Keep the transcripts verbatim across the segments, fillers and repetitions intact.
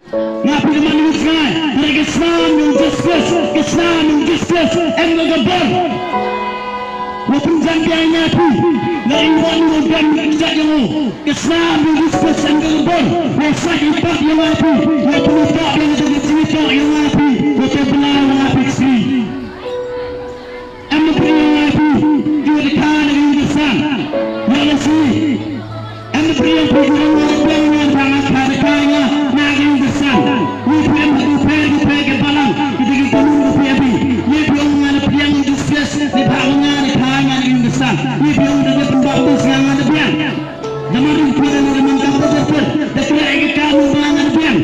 Nga phi ka man u sngewbha, hynrei ka snam jong u Jisu Khrist, ka snam jong u Jisu Khrist em ka bor. Wa pynjan biang ïa phi, la i wan u dem ka jong u. Ka snam jong u Jisu Khrist em ka bor. Wa sait ïa i pap ïa nga phi, wa pynipok ïa nga, ka jingipok ïa nga phi, wa te bla ïa nga phi sri. Em na pyrshah ïa phi, ïa ka kha na ka ïing ka sem. Ïa lashai. Em na pyrshah ïa phi, ïa nga biang, ïa nga kha na ka ïing, na ka ïing ka sem. Ïa phi em ha ki pher ki pher ki balang, ki dei ki tunun ki phi em phi. Ïa phi ong nga na pyrshah ïa Jisu Khrist, ïa phi ong nga na kha na ka ïing ka sem. Ïa phi ong da ka pynbaptis nga nga na biang. Da ma ring phi da na da man ka pyrshah phi, da pyrshah ïa ka kha na ka biang.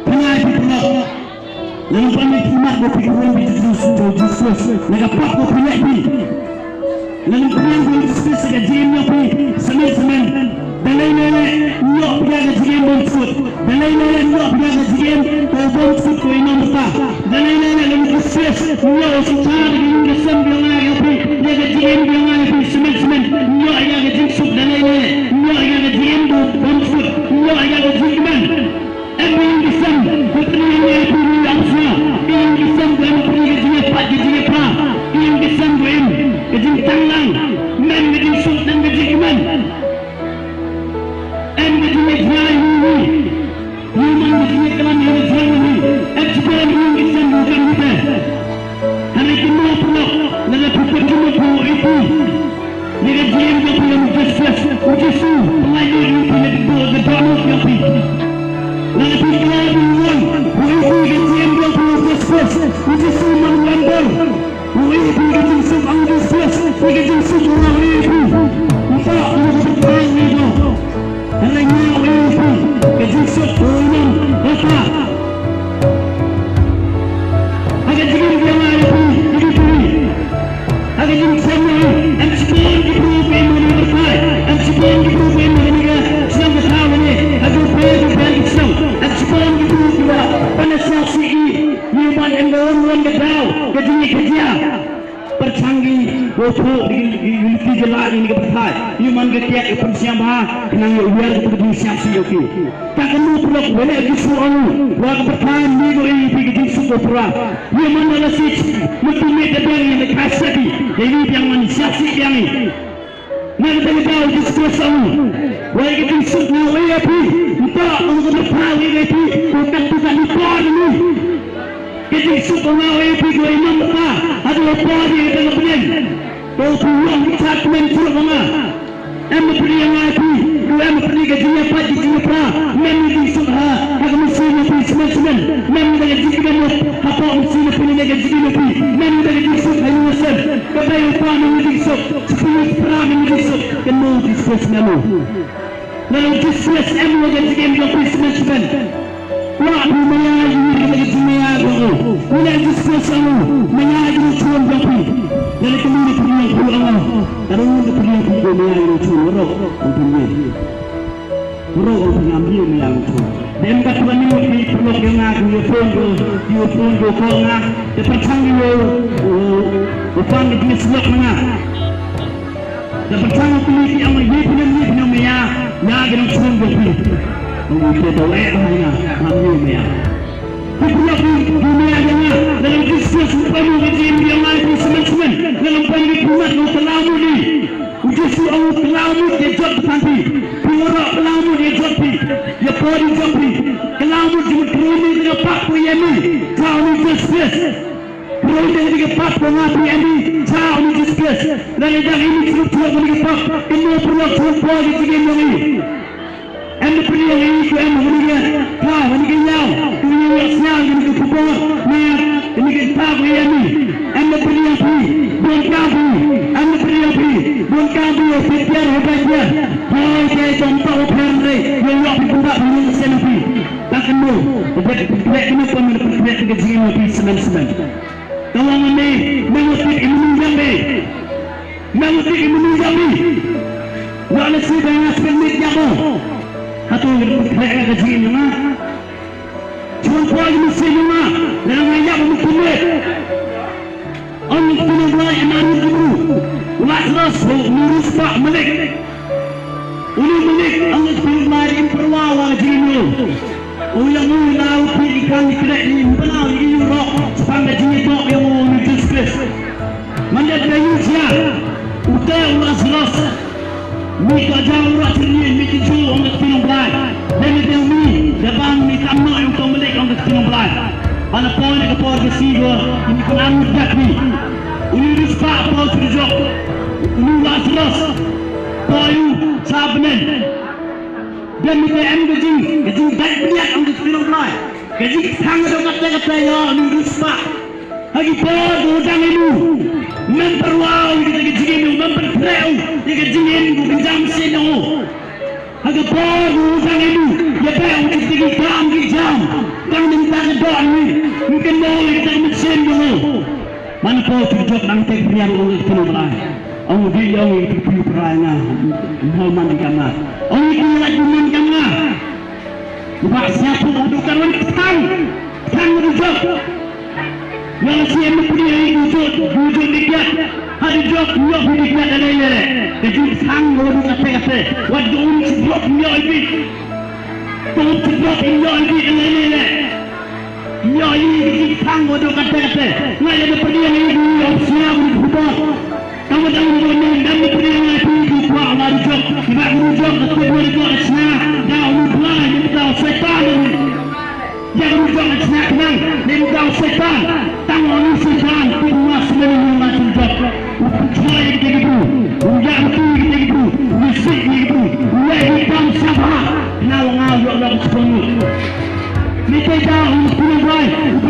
Pynai phi pynai. Lada phi khmat ba phi khmat ba phi Jisu, Jisu, na ka pap ba phi leh phi. Lada phi ïeng ba Jisu Khrist ka jingim ïa phi, semen semen. Da lei lei lei, ïoh phi ïa ka jingim bymjukut. Da lei lei lei, ïoh phi ïa ka jingim ba bymjukut ko i nong ta. Da lei lei lei, lada Jisu Khrist ïoh u sngewthuh ïa ka jingim ka sem ïa nga ïa phi, ïa ka jingim ïa nga ïa phi, semen semen. Ïoh ïa ka jingsuk, da lei lei lei, ïoh ïa ka jingim ba bymjukut, ïoh ïa ka jingkmen. Em ïing ki sem, ka pyrthei ïa phi ri ap sha. Ïing ki sem, ka pyrthei ka jingïapait, ka jingïapra. Ïing ki sem, ka im, ka jingtang lang. Mem ka jingsuk, mem ka jingkmen. Em ka jingïajai ïing hi. Ïing man ka jingïaklam ïa ka jingïalang hi. Em shibun ïing ki sem, ka kam hi te. Hynrei kumno pynlong, lada phi pynjulor phi ïa phi. Ïa ka jingim jong phi ïa u Jisu Khrist, u Jisu, pynlait ïa phi na ka dohnud jong phi. Lada phi khlaiñ phi wan, u ïa phi ka jingim jong phi ïa u Jisu Khrist, u Jisu man u wan bor. U ïa phi ka jingsuk ïa u Jisu Khrist, phi ka jingsuk u ïa phi. Uta u ïa phi ka jingsuk. Hynrei nga u ïa phi ka jingsuk u ïa phi. Uta. Ha ka jingim jong nga ïa phi, ïa phi. Ha ka jingïaseng ïa u, em shibun ki briew ba im ha kane ka pyrthei, em shibun ki briew ba im ha kane ka shnong ka thaw kane, ha ki pyrthei ki pyrthei ki shnong, em shibun ki briew kiba pan ïa sngewsih ïa u ban em ka wan wan ka daw, ka jingïakajia. Pyrshang ki, ba u phuh ki, ki, ki, ki jylla kane ka pyrthei, ïa u man ka kiad ka pynshai bha, khnang ïa u ïar ka jingïasngewsih ïa ki. Ka kano pyrlok wele ki su ong wa ka pyrthei ni ko ïa phi ka jingsuk ko pura. Ïa man la sit, mutu me te biang ïa ka sati, ïa ni biang man sati biang ni. Na ka dang dau ki su ong wa ka jingsuk nga ïa phi, nta ong ka pyrthei ïa phi, ko ka tu ka ni por ni. Ka jingsuk nga ïa phi ko imam ta, ha ka por ïa ka bneng. Ko tu ong ki chat men su ong nga. Em na pyrdi ïa nga ïa phi, u em na pyrdi ka jingïapait ka jingïapra, mem ka jingsuk ha, ha ka mynsiem ïa phi semen semen, mem da ka jingkmen ïa, hapoh mynsiem ïa phi ne ka jingkmen ïa phi, mem da ka jingsuk ha ïing ha sem, ka bei u pa mem ka jingsuk, sha phi u pra mem ka jingsuk, kano jingsuk mem u. Lada u Jisu Khrist em u ka jingim jong phi semen semen. Kwah phi maya ïa u, ïa ka jingmaya jong u. Lada u Jisu Khrist em u, maya ïa u jingim jong phi. Lada ka mih ka jingim jong phi ong u. Ka rung ka jingim jong phi ko maya ïa u jingim. Waroh, ong phi maya. Waroh, ong phi ngam ïa maya ïa u jingim. Dem ka tu ka mih phi pynlong ïa nga, ïa u phone ko, ïa u phone ko call nga. Te pyrshang ïa u, u, u phone ka jingïasyllok na nga. Da pyrshang kuli ki ong ïa phi ne ïa phi ne maya, ïa ki nongshun jong phi. Ong ïa phi to eh ba ïa, ngam ïa maya. Phi phi ïa phi, phi maya ïa nga, da la Jisu Khrist u pynlong ïa nga ïa phi semen semen, da la pynlong ïa phi mat u kylla mut ïa. U Jisu ong u kylla mut ïa jot phan phi. Phi waroh kylla mut ïa jot phi. Ïa poi ïa jot phi. Kylla mut jingmut kylla mut ïa pap ïa mi. Kylla mut Jisu Khrist. Pyrshang ïa ka pap ko nga phi em i, sa u Jisu Khrist. Lada dang im i shuh shuh ïa ka pap, kynnoh pyrshang shuh poi ka jingim jong i. Em da pyrshang ïa i ko em ha kane ka, ha kane ka ïaw, kane ka ïaw sñiaw, kane ka pupor, na kane ka ta ko em i. Em da pyrshang phi, bun ka phi, em da pyrshang phi, bun ka phi, o phi tiar, o phi tiar. Hoi, tiar, tong, tong, o phi rai, ïa ïa phi kumba, phi ïa sñiaw phi. Ta kynnoh, o phi, phi, phi, kynnoh phi, phi, phi, ka jingim phi, semen, semen. Tang wan me, me ngut tip i menu jong me. Me ngut tip i menu jong me. Wa la si ba nga spend mit jong mo. Hato ngi pynkhraw ka jingim jong nga. Chuan poi ngi si jong nga. Lada nga ïap ngi pynkhraw. Ong ngi pynkhraw Blai em arut jong u. Lazarus ho ngi rus pa malik. Uni malik ong ngi pynkhraw im pyrwa wa jingim jong u. U ïa u na u phi i kan i kreh i bana i u rok. Spang ka jingïadok ïa u ni Jisu Khrist. Man ïa ka ïu jia. U te u Lazarus. Mi ka jang u rah chyrni mi ki ju ong ka ktien Blai. Dei mi dei mi da bang mi tam no ong tong malik ong ka ktien Blai. Ana poi na ka por ka si go ini kan ang dak mi. U ni rispa poi suri jok. U ni Lazarus. Poi u sa benen. Dei mi dei em ka jing ka jing dai bniat ong ka ktien Blai. Ka jing thang do kata kata ya u ni rispa. Ha ki por ba u dang im u. Mem pyrwa u ïa ka jingim u, mem pyrthei u ïa ka jingim u, ki jam sien u. Ha ka por ba u dang im u, ïa ba u ïa ki kam ki jam. Tang mynta ka doh ni, ngin kynmaw ïa ka jingim sien u. Man ko tu jok nang tek pynïar u ïa ki pynïar. Ong di ong ïa ki pynïar nga. Mhol man di kam nga. Ong ïa ki lait di man kam nga. Ba sia phu u dukan wan tang. Tang u jok. Yang si em pudi ai u jok, u jok di kiat. Ha di jok, u jok di kiat da lei lei. Ka ju tang u du kate kate. Wat du un si jok u jok i bi. Tu si jok u jok i bi da lei lei. U jok i bi tang u du kate kate. Nga ya da pudi ai u jok sia u du. Tang ba dang u ne dang u pudi ai u jok wa wa u jok. Ba u jok da pudi ai u jok sia. Da u Blai u da Satan. Ïa ka mujok ka sñiaw khnang, ne mujok Soitan, tang ong u Soitan, u mas mane u mas mujok. U pynchoi ïa kita ki bru, u ïa u tu ïa kita ki bru, u sik ïa ki bru, u leh ïa ki kam sñiaw bha, khnang nga ïoh ïoh sñiaw. Ni te da u sñiaw bai, u